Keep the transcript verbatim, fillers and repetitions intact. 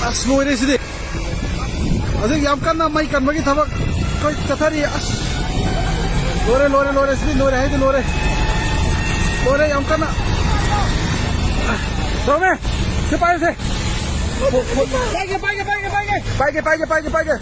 ꯑꯁ, ꯂꯣꯏꯔꯦ ꯁꯤꯗꯤ꯫ ꯍꯧꯖꯤꯛ ꯌꯥꯝ ꯀꯟꯅ ꯃꯩ ꯀꯟꯕꯒꯤ ꯊꯕꯛ ꯑꯩꯈꯣꯏ ꯆꯠꯊꯔꯤ꯫ ꯑꯁ, ꯂꯣꯏꯔꯦ, ꯂꯣꯏꯔꯦ, ꯂꯣꯏꯔꯦ꯫ ꯁꯤꯗꯤ ꯂꯣꯏꯔꯦ ꯍꯥꯏꯗꯤ ꯂꯣꯏꯔꯦ꯫ ꯂꯣꯏꯔꯦ ꯌꯥꯝ ꯀꯟꯅ꯫ ꯇꯧꯔꯝꯃꯦ꯫ ꯁꯤ ꯄꯥꯏꯔꯁꯦ꯫ ꯄꯥꯏꯒꯦ, ꯄꯥꯏꯒꯦ, ꯄꯥꯏꯒꯦ, ꯄꯥꯏꯒꯦ꯫ ꯄꯥꯏꯒꯦ, ꯄꯥꯏꯒꯦ, ꯄꯥꯏꯒꯦ, ꯄꯥꯏꯒꯦ꯫